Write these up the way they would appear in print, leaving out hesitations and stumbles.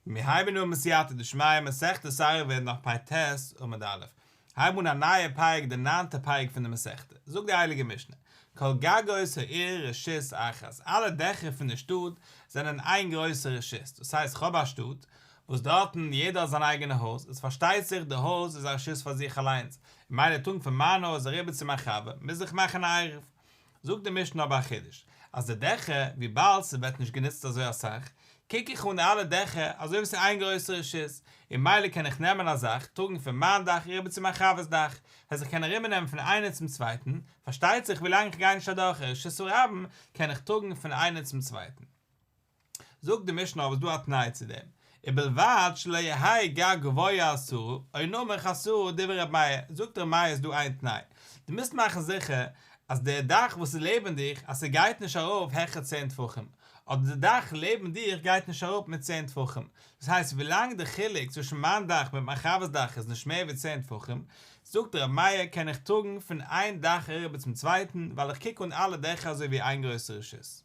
מיר הייבן אן בסייעתא דשמיא מסכת עירובין דף פ"ט עמוד א', הייבן אן א נייע פרק די ניינטע פרק פון די מסכתא, זאגט די הייליגע משנה, כל גגות העיר רשות אחת, אלע דעכער פון די שטאט זענען איין גרויסע רשות, דאס הייסט כ'האב א שטאט וואס דארטן יעדער האט זיין אייגענע הויז, איז פארשטייט זיך די הויז איז א רשות פאר זיך אליינס, ממילא טראגן פון מיין הויז אריבער צו מיין חבר מוז איך מאכן א עירוב, זאגט די משנה אבער א חידוש, אז די דעכער, וויבאלד ס'ווערט נישט גענוצט אזוי אסאך, קוק איך אן אלע דעכער אזוי ווי ס'איז איין גרויסע רשות, און ממילא קען איך נעמען א זאך, טראגן פון מיין דאך אריבער צו מיין חבר'ס דאך, הייסט איך קען אריבערנעמען פון איינער צום צווייטן, פארשטייט זיך ווילאנג איך גיי נישט אדורך א רשות הרבים, קען איך טראגן פון איינער צום צווייטן. זאגט די משנה אבער איז דא א תנאי צו דעם, ובלבד שלא יהא גג גבוה עשרה או נמוך עשרה דברי ר' מאיר, זאגט ר' מאיר איז דא איין תנאי, דו מוזט מאכן זיכער אז דער דאך וואס איז לעבן דיך אז ס'גייט נישט ארויף העכער צען טפחים, אדער די דאך לעבן דיך גייט נישט אראפ מיט צען טפחים, דאס הייסט ווילאנג די חילוק צווישן מיין דאך מיט מיין חבר'ס דאך איז נישט מער ווי צען טפחים, זאגט ר' מאיר קען איך טראגן פון איין דאך אריבער צום צווייטן ווייל איך קוק אן אלע דעכער אזוי ווי איין גרויסע רשות.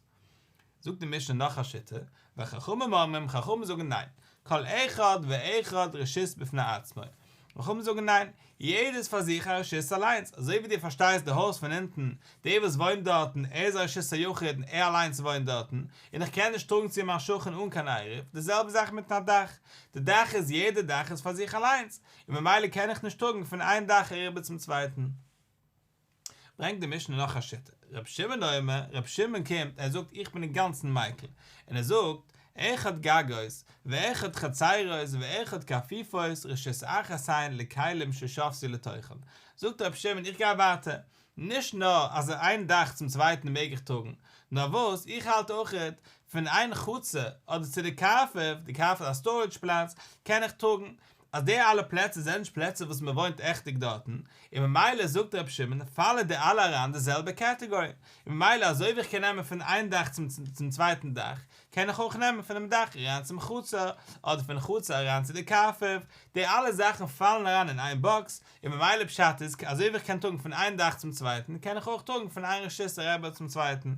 זאגט די משנה נאך א שיטה, וחכמים אומרים, חכמים זאגן ניין, כל אחד ואחד רשות בפני עצמו, חכמים זאגן ניין, יעדער איז פאר זיך א רשות אליינס, אזוי ווי דו פארשטייסט די הויז פון אונטן, דער וואס וואוינט דארטן, ער איז א רשות היחיד און ער אליינס וואוינט דארטן, און איך קען נישט טראגן צו מיין שכן אן קיין עירוב, די זעלבע זאך מיט א דאך, די דאך איז יעדע דאך איז פאר זיך אליינס, און ממילא קען איך נישט טראגן פון איין דאך אריבער צום צווייטן. ברענגט די משנה נאך א שיטה, ר' שמעון אומר, ר' שמעון קומט ער זאגט איך בין אינגאנצן מיקל, און ער זאגט, אחד גגות, ואחד חצרות, ואחד קרפיפות, רשות אחת הן לכלים ששבתו לתוכן. זאגט ר' שמעון איך גיי ווייטער, נישט נאר אז איין דאך צום צווייטן מעג איך טראגן, נאר וואס, איך האלט אויכעט, פון איין חצר אדער צו די קרפף, די קרפף איז א storage פלאץ, קען איך טראגן, אז די אלע פלעצער זענען נישט פלעצער וואס מען וואוינט עכטיג דארטן, און ממילא זאגט ר' שמעון פאלען די אלע אריין די זעלבע קעטעגארי, און ממילא אזוי ווי איך קען נעמען פון איין דאך צום צווייטן דאך, קען איך אויך נעמען פונעם דאך אריין צום חצר, אדער פון חצר אריין צו די קרפף, די אלע זאכן פאלן אריין אין איין box, און ממילא פשט איז אזוי ווי איך קען טראגן פון איין דאך צום צווייטן קען איך אויך טראגן פון איין רשות אריבער צום צווייטן.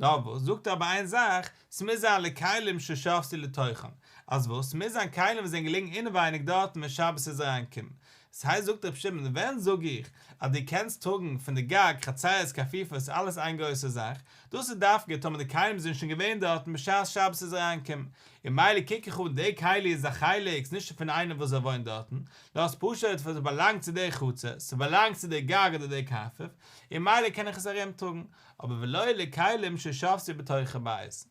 נאר וואס, זאגט ער אבער איין זאך, ס'מוז זיין לכלים ששבתו לתוכן, אז וואס, ס'מוז זיין כלים וואס זענען געליגן אינעווייניג דארטן ווען שבת איז אריינגעקומען. דאס הייסט זאגט רבי שמעון, ווען זאג איך אז דו קענסט טראגן פון די גג חצרות קרפיפות אלעס איין גרויסע זאך, דאס איז דווקא טאמער די כלים זענען שוין געווען דארטן בשעת שבת איז אריינגעקומען, און מילא קוק איך אן די כלי איז א חלק, ס'נישט פון איינער וואס ער וואוינט דארטן, נאר ס'פשוט וואס ס'באלאנגט צו די חצר, ס'באלאנגט צו די גג אדער די קרפף, און מילא קען איך עס ארומטראגן. אבער ולא לכלים ששבתו בתוך הבית.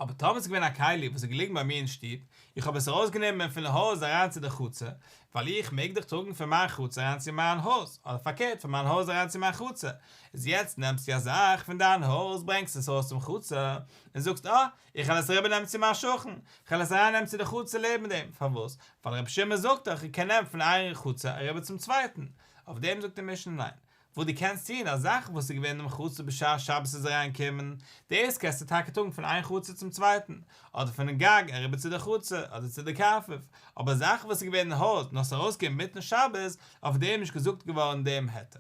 אבער טאמער ס'איז געווען א כלי וואס איז געליגן ביי מיר אין שטוב, איך האב עס ארויסגענומען פון הויז אריין צו די חצר, ווייל איך מעג דאך טראגן פון מיין חצר אריין צו מיין הויז, אדער פארקערט פון מיין הויז אריין צו מיין חצר, איז יעצט נעמסטו א זאך פון דיין הויז ברענגסט עס ארויס צום חצר, און זאגסט אה, איך וועל עס אריבערנעמען צו מיין שכן, איך וועל עס ארייננעמען צו די חצר לעבן דעם, פארוואס? ווייל רבי שמעון זאגט דאך איך קען נעמען פון איין חצר אריבער צום צווייטן, אויף דעם זאגט די משנה ניין, וואס דו קענסט טון, א זאך וואס איז געווען אינעם חצר בשעת שבת איז אריינגעקומען, דאס קענסטו טאקע טראגן פון איין חצר צום צווייטן, אדער פונעם גג אריבער צו די חצר, אדער צו די קרפף, אבער א זאך וואס איז געווען אין הויז און האסט ארויסגעגעבן מיטן שבת, אויף דעם איז נישט געזאגט געווארן דעם היתר.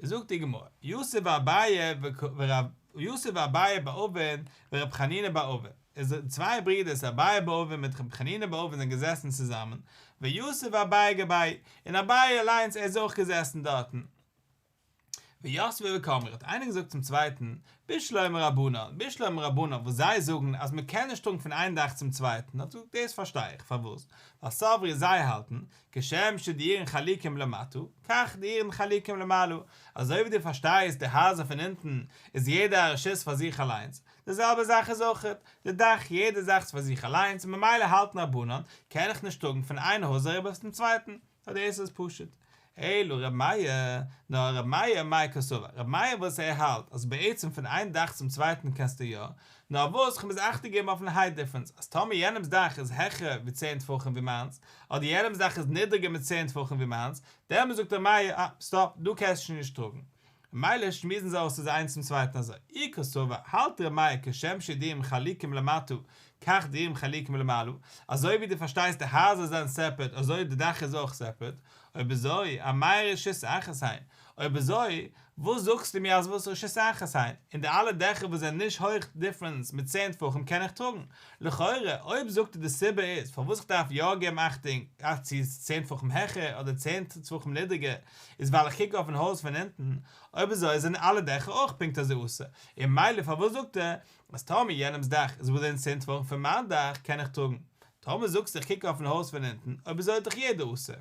זאגט די גמרא, יתיב אביי יתיב אביי בר אבין ורב חנינא בר אבין, איז די צוויי ברידערס אביי בר אבין מיט רב חנינא בר אבין זענען געזעסן צוזאמען, ויתיב אביי גבייהו, און אביי אליינס ער איז אויך געזעסן דארטן. ויתבי וקאמרי האט איינער געזאגט צום צווייטן, בשלמא רבנן, בשלמא רבנן וואס זיי זאגן אז מען קען נישט טראגן פון איין דאך צום צווייטן, האט געזאגט דאס פארשטיי איך, פארוואס? ווייל סברי זיי האלטן, כשם שדיורין חלוקים למטה, כך דיורין חלוקים למעלה, אזוי ווי דו פארשטייסט די הייזער פון אונטן איז יעדער א רשות פאר זיך אליינס, די זעלבע זאך איז אויכעט די דאך, יעדע זאך איז פאר זיך אליינס און ממילא האלטן רבנן קען איך נישט טראגן פון איין הויז אריבער צום צווייטן, נאר דאס איז פשוט. אלא ר' מאיר, נאר ר' מאיר מאי קסבר, ר' מאיר וואס ער האלט אז בעצם פון איין דאך צום צווייטן קענסטו יא, נאר וואס כ'מוז אכטונג געבן אויפן height difference אז טאמער יענעמס דאך איז העכער ווי צען טפחים ווי מיינס, אדער יענעמס דאך איז נידריגער מיט צען טפחים ווי מיינס, דעמאלס זאגט ר' מאיר אה, stop, דא קענסטו שוין נישט טראגן. ממילא שמועסן זיי אויס איז איינס צום צווייטן אזוי, אי קסבר, האלט ר' מאיר כשם שדיורין חלוקים למטה, כך דירים חלוקים למעלה, אזוי ווי דו פארשטייסט די הייזער זענען סעפערט אזוי די דאך איז אויך סעפערט, אויב אזוי, אמאי רשות אחת הן, אויב אזוי, וואס זאגסטו מיר אז וואס רשות אחת הן, און די אלע דעכער וואס זענען נישט הויך דיפרענס מיט צען טפחים קען איך טראגן? לכאורה, אויב זאגט ער די סיבה איז פארוואס איך דארף יא געבן אכטונג אז צו איז צען טפחים העכער אדער צען טפחים נידריגער איז ווייל איך קוק אויפן הויז פון אונטן, אויב אזוי זענען אלע דעכער אויך פונקט אזוי אסור, און מילא פארוואס זאגט ער אז טאמער יענעמס דאך איז ווידין צען טפחים פון מיין דאך קען איך טראגן? טאמער זאגסטו איך קוק אויפן הויז פון אונטן, אויב אזוי איז דאך יעדער אסור.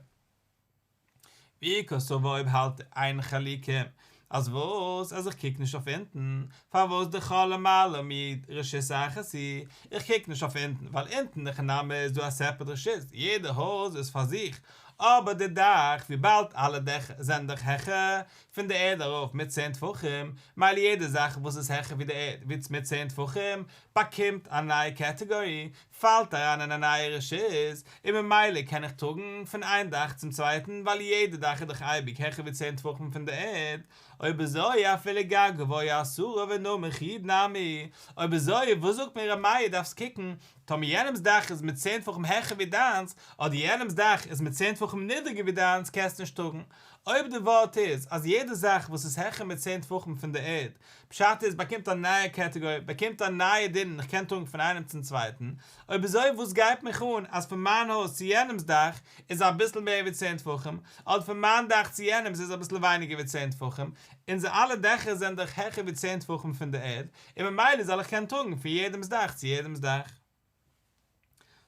ואי קסבר אויב האלט אין חלוקים אז וואס אז איך קוק נישט אויף אונטן, פארוואס דכל למעלה מרשות אחת הוא, איך קוק נישט אויף אונטן ווייל אונטן הכי נמי איז דא א סעפערט רשות, יעדע הויז איז פאר זיך, אבער די דאך וויבאלד אלע דעכער זענען דאך העכער פון די ערד ארויף מיט צען טפחים, מילא יעדע זאך וואס איז העכער ווי די ערד ווי מיט צען טפחים באקומט א נייע קעטעגארי, פאלט אריין אין א נייע רשות, און ממילא קען איך טראגן פון איין דאך צום צווייטן ווייל יעדע דאך איז דאך אייביג העכער ווי צען טפחים פון די ערד, אויב אזוי אפילו גג גבוה עשרה ונמוך י' נמי, אויב אזוי וואס זאגט מיר ר' מאיר דארפסט קוקן טאמער יענעמס דאך איז מיט צען טפחים העכער ווי דיינס, אדער יענעמס דאך איז מיט צען טפחים נידריגער ווי דיינס קענסטו נישט טראגן, אויב די ווארט איז אז יעדע זאך וואס איז העכער מיט צען טפחים פון די ערד פשט איז באקומט א נייע קעטעגארי, באקומט א נייע דין און איך קען טראגן פון איינעם צום צווייטן, אויב אזוי וואס גייט מיך אן אז פון מיין הויז צו יענעמס דאך איז אביסל מער ווי צען טפחים, אדער פון מיין דאך צו יענעמס איז אביסל ווייניגער ווי צען טפחים, אונזער אלע דעכער זענען דאך העכער ווי צען טפחים פון די ערד, און ממילא זאל איך קענען טראגן פון יעדעמס דאך צו יעדעמס דאך.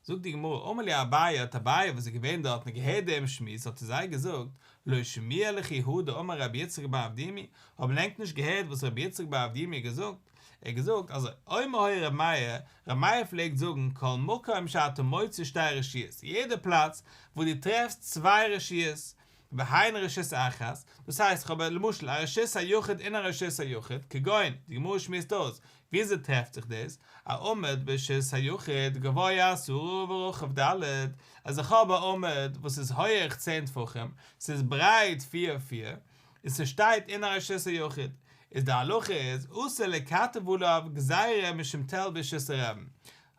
זאגט די גמרא, אמר להו אביי, האט אביי וואס איז געווען דארט און געהערט דעם שמועס האט ער זיי געזאגט, לא שמיע לכו הא דאמר רבי יצחק בר אבדימי, האבן ענק נישט געהערט וואס רבי יצחק בר אבדימי האט געזאגט? ער האט געזאגט אזוי, אומר היה רבי מאיר, רבי מאיר פלעגט זאגן, כל מקום שאתה מוצא שתי רשויות, יעדע פלאץ וואו דו טרעפסט צוויי רשויות, והן רשות אחת, דאס הייסט איך האב למשל א רשות היחיד און א רשות היחיד, כגון, די גמרא שמועסט אויס, וויאזוי טרעפט זיך דאס, א עמוד ברשות היחיד גבוה עשרה ורחב ד', אז איך האב א עמוד וואס איז הויעך צען טפחים, ס'איז ברייט פיר פיר, און ס'שטייט אין א רשות היחיד, איז די הלכה איז אסור לכתף עליו גזירה משום תל ברשות הרבים,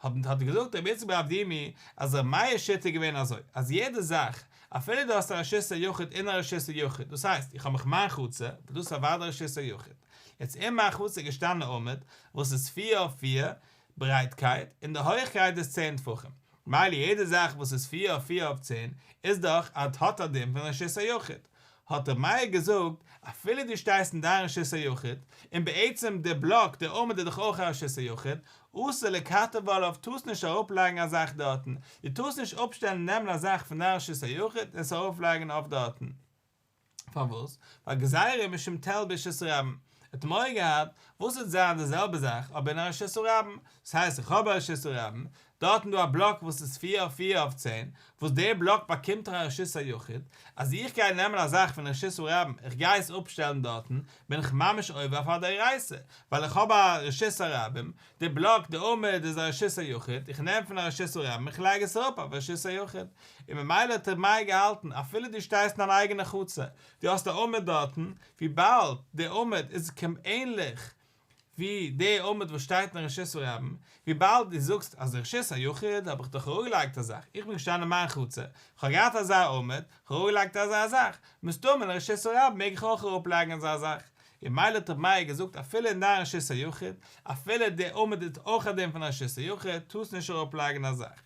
האט האט געזאגט רבי יצחק בר אבדימי אז רבי מאיר'ס שיטה איז געווען אזוי, אז יעדע זאך, אפילו דו האסט א רשות היחיד אין א רשות היחיד, דאס הייסט איך האב מיך מיין חצר, וואס דאס איז אוודאי רשות היחיד, יעצט אין מיין חצר איז געשטאנען א עמוד וואס איז פיר אויף פיר ברייטקייט און די הויכקייט איז צען טפחים, מילא יעדע זאך וואס איז פיר אויף פיר אויף צען איז דאך א האט א דין פון רשות היחיד, האט ר' מאיר געזאגט, אפילו דו שטייסט אין דיין רשות היחיד, און בעצם דער בלאק, דער עמוד איז דאך אויך א רשות היחיד, אסור לכתף עליו טארסט נישט אראפלייגן א זאך דארטן, דו טארסט נישט אפשטעלן נעמען א זאך פון דיין רשות היחיד און עס ארויפלייגן אויף דארטן. פארוואס? ווייל גזירה משום תל ברשות הרבים. ער האט מורא געהאט, וואס וועט זיין די זעלבע זאך אבער אין א רשות הרבים, דאס הייסט איך האב א רשות הרבים, דארטן דא א בלאק וואס איז פיר אויף פיר אויף צען, וואס דער בלאק באקומט א רשות היחיד, אז איך גיי נעמען א זאך פון רשות הרבים איך גיי עס אפשטעלן דארטן, בין איך ממש עובר אויף א דאורייתא, ווייל איך האב א רשות הרבים, די בלאק, די עמוד איז א רשות היחיד, איך נעם פון א רשות הרבים איך לייג עס אראפ אויף רשות היחיד, און ממילא האט ר' מאיר געהאלטן אפילו דו שטייסט אין אן אייגענע חצר, דו האסט א עמוד דארטן, וויבאלד די עמוד איז ענליך ווי די עמוד וואס שטייט אין רשות הרבים, וויבאלד דו זאגסט אז רשות היחיד האב איך דאך אראפגעלייגט א זאך, איך בין געשטאנען אין מיין חצר, איך האב געהאט אזא עמוד, איך האב אראפגעלייגט אזא זאך, מסתמא אין רשות הרבים מעג איך אויך אראפלייגן אזא זאך, און מילא האט רבי מאיר געזאגט אפילו אין דיין רשות היחיד, אפילו די עמוד איז אויך א דין פון רשות היחיד, טארסט נישט אראפלייגן א זאך.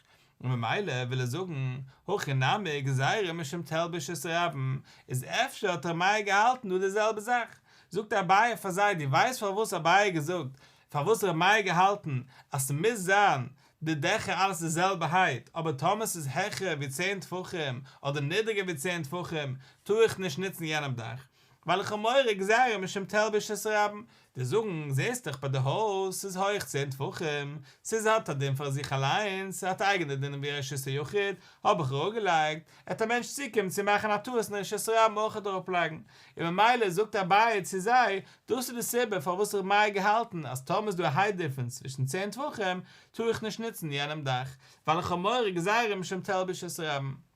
און ממילא וויל ער זאגן, הכא נמי גזירה משום תל ברשות הרבים, איז אפשר האט ר' מאיר געהאלטן דא די זעלבע זאך? זאגט אביי פאר זיי, דו ווייסט פארוואס אביי האט געזאגט, פארוואס ר' מאיר געהאלטן אז ס'מוז זיין די דעכער אלעס די זעלבע הייט, אבער טאמער ס'איז העכער ווי צען טפחים אדער נידריגער ווי צען טפחים טאר איך נישט נוצן יענעם דאך, ווייל איך האב מורא גזירה משום תל ברשות הרבים, די זאגן, זעסט דאך ביי די הויז ס'איז הויך צען טפחים, ס'איז האט א דין פאר זיך אליינס, ס'האט א אייגענע דין ווי רשות היחיד, האב איך אראפגעלייגט, עט א מענטש צוקומען צו מאכן א טעות אין רשות הרבים אויך אראפלייגן, און ממילא זאגט אביי צו זיי, דאס איז די סיבה פארוואס ר' מאיר געהאלטן אז טאמער איז דא א הייט דיפרענס צווישן צען טפחים, טאר איך נישט נוצן יענעם דאך, ווייל איך האב מורא גזירה משום תל ברשות הרבים.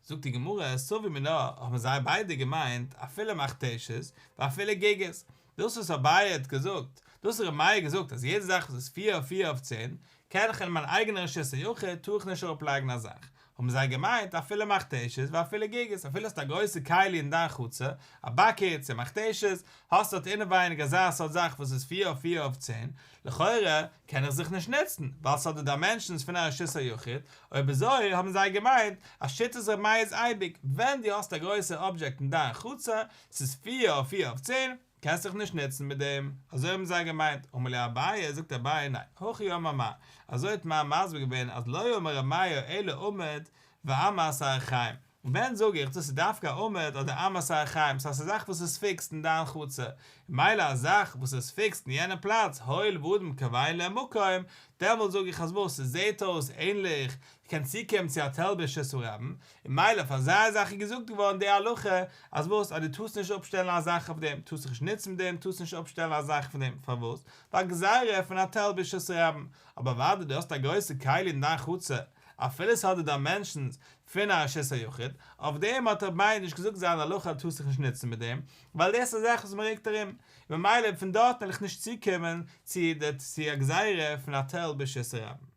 זאגט די גמרא, סבור מינה, האבן זיי ביידע געמיינט אפילו מכתשת ואפילו גיגית, דאס וואס אביי האט געזאגט, דאס האט ר' מאיר געזאגט אז יעדע זאך וואס איז פיר אויף פיר אויף צען, קען איך אין מיין אייגענע רשות היחיד טאר איך נישט אראפ לייגן א זאך, האבן זיי געמיינט אפילו מכתשת ואפילו גיגית, אפילו האסט א גרויסע כלי אין דיין חצר, א באקעט צו מכתשת, האסט דארט אינעווייניג אזא סארט זאך וואס איז פיר אויף פיר אויף צען, לכאורה קען איך זיך נישט נוצן, ווייל ס'האט די דיימענשאנס פון א רשות היחיד, אויב אזוי האבן זיי געמיינט אז שיטת ר' מאיר איז אייביג, ווען דו האסט א גרויסע אבדזשעקט אין דיין חצר, ס'איז פיר אויף פיר אויף צען, קענסט זיך נישט נוצן מיט דעם, אזוי האבן זיי געמיינט, אמר להו אביי, זאגט אביי ניין, הכי אמר מר, אזוי האט מר מסביר געווען אז לא אמר ר' מאיר אלא עמוד ואמת אורחיים, ווען זאג איך דאס איז דווקא א עמוד אדער אמת אורחיים, ס'הייסט א זאך וואס איז פיקסד אין דיין חצר, ממילא א זאך וואס איז פיקסד אין יענע פלאץ הואיל ואדם קובע לו מקום, דעמאלט זאג איך אז וואס, ס'זעהט אויס ענליך, קען צוקומען צו א תל ברשות הרבים, און ממילא פאר אזא זאך איז געזאגט געווארן די הלכה אז וואס אז דו טארסט נישט אפשטעלן א זאך אויף דעם, טארסט זיך נישט נוצן מיט דעם, טארסט נישט אפשטעלן א זאך פון דעם, פארוואס? ווייל גזירה פון א תל ברשות הרבים, אבער אוודאי דו האסט א גרויסע כלי אין דיין חצר, אפילו ס'האט די דיימענשאנס פון א רשות היחיד, אויף דעם האט רבי מאיר נישט געזאגט זיין הלכה אז טארסט זיך נישט נוצן מיט דעם, ווייל דאס איז א זאך וואס מ'רוקט ארום, און ממילא פון דארטן וועל איך נישט צוקומען צו די צו א גזירה פון א תל ברשות הרבים.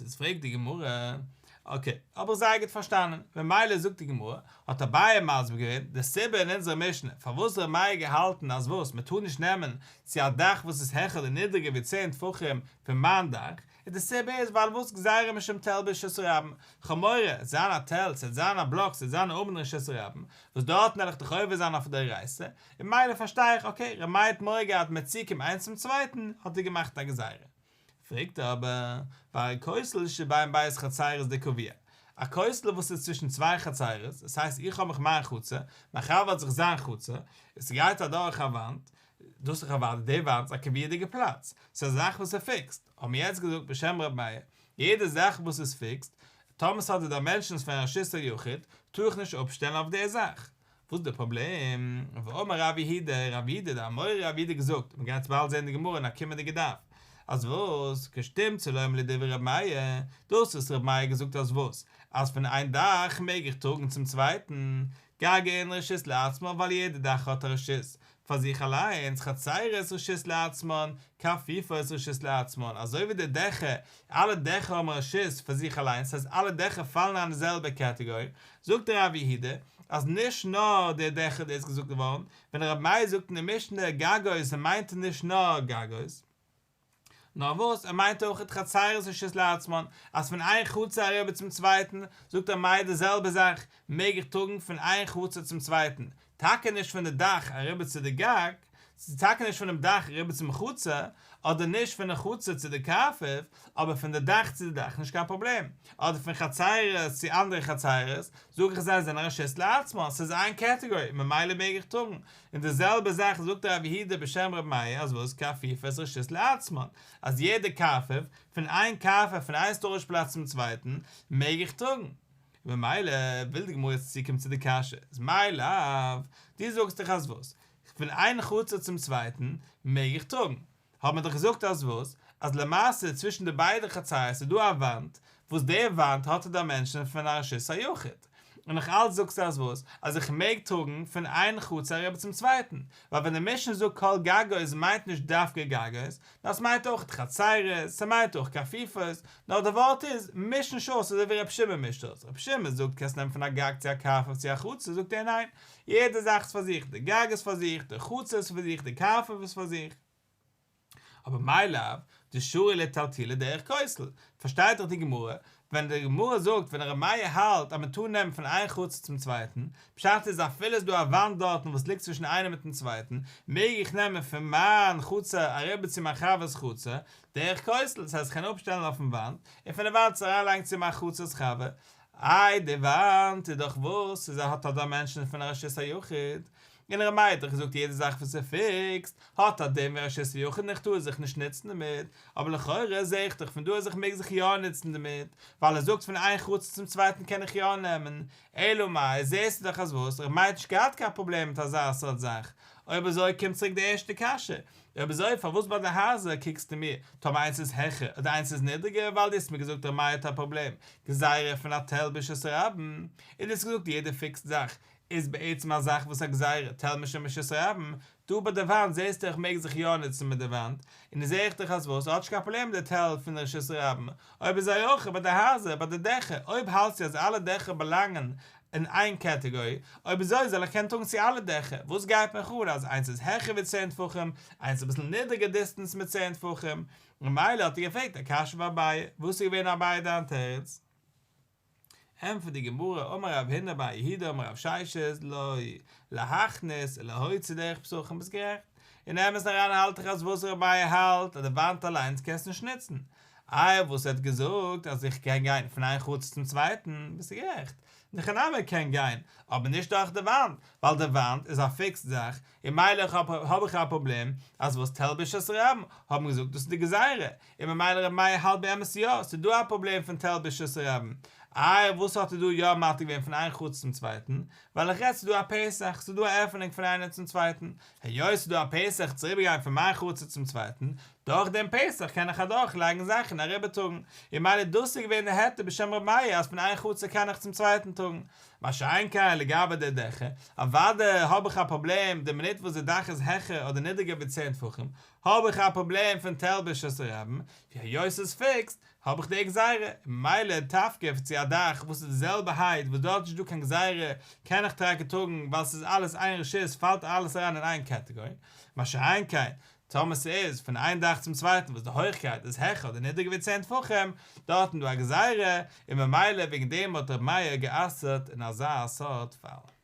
איז פרעגט די גמרא, אקעי, האב איך זייער גוט פארשטאנען, ממילא זאגט די גמרא, האט אביי מסביר געווען די סיבה אין אונזערע משנה פארוואס ר' מאיר געהאלטן אז וואס מען טאר נישט נעמען צו א דאך וואס איז העכער אדער נידריגער ווי צען טפחים פון מיין דאך, איז די סיבה איז ווייל וואס גזירה משום תל ברשות הרבים, כ'האב מורא עס זיין א תל, ס'וועט זיין א בלאק, ס'וועט זיין א עמוד אין רשות הרבים, וואס דארטן וועל איך דאך עובר זיין אויף דאורייתא, און ממילא פארשטיי איך אקעי ר' מאיר האט מורא געהאט מ'וועט צוקומען איינס צום צווייטן האט ער געמאכט א גזירה. פרעגט ער אבער, והרי כותל שבין ב' חצרות דקבוע, א כותל וואס איז צווישן צוויי חצרות, עס הייסט איך האב מיך מיין חצר, מיין חבר האט זיך זיין חצר, און ס'גייט אדורך א וואנט, דאס איז דאך אוודאי די וואנט איז א קביע'דיגע פלאץ, ס'איז א זאך וואס איז פיקסד, האבן מיר יעצט געזאגט בשם ר' מאיר, יעדע זאך וואס איז פיקסד, טאמער ס'האט די דיימענשאנס פון א רשות היחיד, טאר איך נישט אפשטעלן אויף די זאך. וואס איז די פראבלעם? ואמר רב יהודה, רב יהודה, די אמורא רב יהודה געזאגט, מען גייט באלד זען די גמרא אין א קומענדיגע דף, אז וואס? כשתמצא לומר לדברי ר' מאיר, דאס וואס ר' מאיר געזאגט אז וואס? אז פון איין דאך מעג איך טראגן צום צווייטן, גג אין רשות לעצמן ווייל יעדע דאך האט א רשות פאר זיך אליינס, חצרות רשות לעצמן, קרפיפות רשות לעצמן, אזוי ווי די דעכער, אלע דעכער האבן רשות פאר זיך אליינס, ס'הייסט אלע דעכער פאלן אריין אין די זעלבע קעטעגארי, זאגט רב יהודה, אז נישט נאר די דעכער איז געזאגט געווארן, ווען רבי מאיר זאגט אין די משנה גגות מיינט ער נישט נאר גגות, נאר וואס ער מיינט אויך חצרות רשות לעצמן, אז פון איין חצר אריבער צום צווייטן, זאגט רבי מאיר די זעלבע זאך, מעג איך טראגן פון איין חצר צום צווייטן, טאקע נישט פון די דאך אריבער צו די גג, טאקע נישט פונעם דאך אריבער צום חצר, אדער נישט פון די חצר צו די קרפף, אבער פון די דאך צו די דאך נישט קיין פראבלעם, אדער פון חצרות צו אנדערע חצרות, זאג איך זיי זענען רשות לעצמן, ס'איז איין קעטעגארי, ממילא מעג איך טראגן, און די זעלבע זאך זאגט רב יהודה בשם ר' מאיר אז וואס קרפיפות רשות לעצמן, אז יעדע קרפף, פון איין קרפף פון איין סטארעזש פלאץ צום צווייטן, מעג איך טראגן. ממילא וויל די גמרא יעצט צוקומען צו די קשיא, איז מאי לאו, דו זאגסט דאך אז וואס? פון איין חצר צום צווייטן מעג איך טראגן. האט מען דאך געזאגט אז וואס? אז למעשה צווישן די ביידע חצרות איז דא א וואנט, וואס די וואנט האט א דיימענשאן פון א רשות היחיד. און נאך אלץ זאגסטו אז וואס? אז איך מעג טראגן פון איין חצר אריבער צום צווייטן. ווייל ווען די משנה זאגט כל גגות מיינט נישט דווקא גגות, נאר עס מיינט אויך חצרות, ס'מיינט אויך קרפיפות, נאר די ווארט איז, מיש נישט אויס אזוי ווי ר' שמעון מישט אויס, ר' שמעון זאגט קענסט נעמען פון א גג צו א קרפף צו א חצר, זאגט ער ניין, יעדע זאך איז פאר זיך, די גג איז פאר זיך, די חצר איז פאר זיך, די קרפף איז פאר זיך. אבער מאי לאו, דשרי לטלטולי דרך כותל, פארשטייט דאך די גמרא, ווען די גמרא זאגט ווען ר' מאיר האלט אז מען טאר נעמען פון איין חצר צום צווייטן, פשט איז אפילו איז דא א וואנט דארטן וואס ליגט צווישן איינעם מיטן צווייטן, מעג איך נעמען פון מיין חצר אריבער צו מיין חבר'ס חצר, דרך כותל, דאס הייסט איך קען אפשטעלן אויפן וואנט, און פון די וואנט עס אריינלייגן צו מיין חצר'ס חבר. איי די וואנט איז דאך וואס? איז ער האט א דיימענשאן פון א רשות היחיד, און ר' מאיר האט דאך געזאגט יעדע זאך וואס איז פיקסד האט א דין ווי רשות היחיד און איך טאר זיך נישט נוצן דערמיט, אבער לכאורה זעה איך דאך פון דא אז איך מעג זיך יא נוצן דערמיט, ווייל ער זאגט פון איין חצר צום צווייטן קען איך יא נעמען, אלא מאי זעסטו דאך אז וואס, ר' מאיר האט נישט געהאט קיין פראבלעם מיט אזא סארט זאך, אויב אזוי קומט צוריק די ערשטע קשיא, אויב אזוי פארוואס ביי די הייזער קוקסטו מיר טאמער איינס איז העכער אדער איינס איז נידריגער ווייל דו האסט מיר געזאגט ר' מאיר האט א פראבלעם, גזירה פון א תל ברשות הרבים, און דו האסט געזאגט יעדע פיקסד זאך. איז בעצם א זאך וואס א גזירה, תל משום רשות הרבים, דא ביי די וואנט זעסטו איך מעג זיך יא נוצן מיט די וואנט, און זעה איך דאך אז וואס האט נישט קיין פראבלעם די תל פון רשות הרבים, אויב אזוי אויך ביי די הייזער ביי די דעכער, אויב האלטסטו אז אלע דעכער באלאנגען אין איין קעטעגארי, אויב אזוי זאל איך קענען טראגן צו אלע דעכער, וואס גייט מיך אן אז איינס איז העכער ווי צען טפחים, איינס אביסל נידריגער דיסטענס מיט צען טפחים, ממילא האט ער געפרעגט א קשיא פאר אביי, וואס איז געווען אביי דיין תירוץ? ענטפערט די גמרא, אמר רב הונא בר יהודה אמר רב ששת, לא, להכניס ולהוציא דרך פתחים, ביסט גערעכט, אין אמת'ן אריין האלט איך אז וואס ר' מאיר האלט אז די וואנט אליינס קענסט נישט נוצן, איי וואס ער האט געזאגט אז איך קען גיין פון איין חצר צום צווייטן, ביסט גערעכט, אין הכי נמי קען גיין, אבער נישט דורך די וואנט, ווייל די וואנט איז א פיקסד זאך, און ממילא האב איך א פראבלעם אז וואס תל ברשות הרבים האבן געזאגט דאס איז די גזירה, און ממילא ר' מאיר האלט באמת יא, ס'איז דא א פראבלעם פון תל ברשות הרבים, איי וואס האט ער דא יא מתיר געווען פון איין חצר צום צווייטן, ווייל איך רעד ס'איז דא א פתח, ס'איז דא א עפענונג פון איינעם צום צווייטן, היות ס'איז דא א פתח צו אריבערגיין פון מיין חצר צום צווייטן, דורך דעם פתח קען איך אדורך לייגן זאכן און אריבערטראגן, און ממילא דאס איז געווען די היתר בשם ר' מאיר אז פון איין חצר קען איך צום צווייטן טראגן, מה שאין כן לגבי די דעכער, אוודאי האב איך א פראבלעם די מינוט וואס די דאך איז העכער אדער נידריגער ווי צען טפחים, האב איך א פראבלעם פון תל ברשות הרבים, ווי היות ס'איז פיקסד, האב איך די גזירה, ממילא תבקיף צו א דאך וואס איז די זעלבע הייט וואס דארט איז נישט דא קיין גזירה קען איך טאקע טראגן ווייל ס'איז אלעס איין רשות פאלט אלעס אריין אין איין קעטעגארי, מה שאין כן טאמער ס'איז פון איין דאך צום צווייטן וואס די הויכקייט איז העכער אדער נידריגער ווי צען טפחים, דארטן דא א גזירה, און ממילא וועגן דעם האט ר' מאיר גע'אסר'ט אין אזא סארט פאל.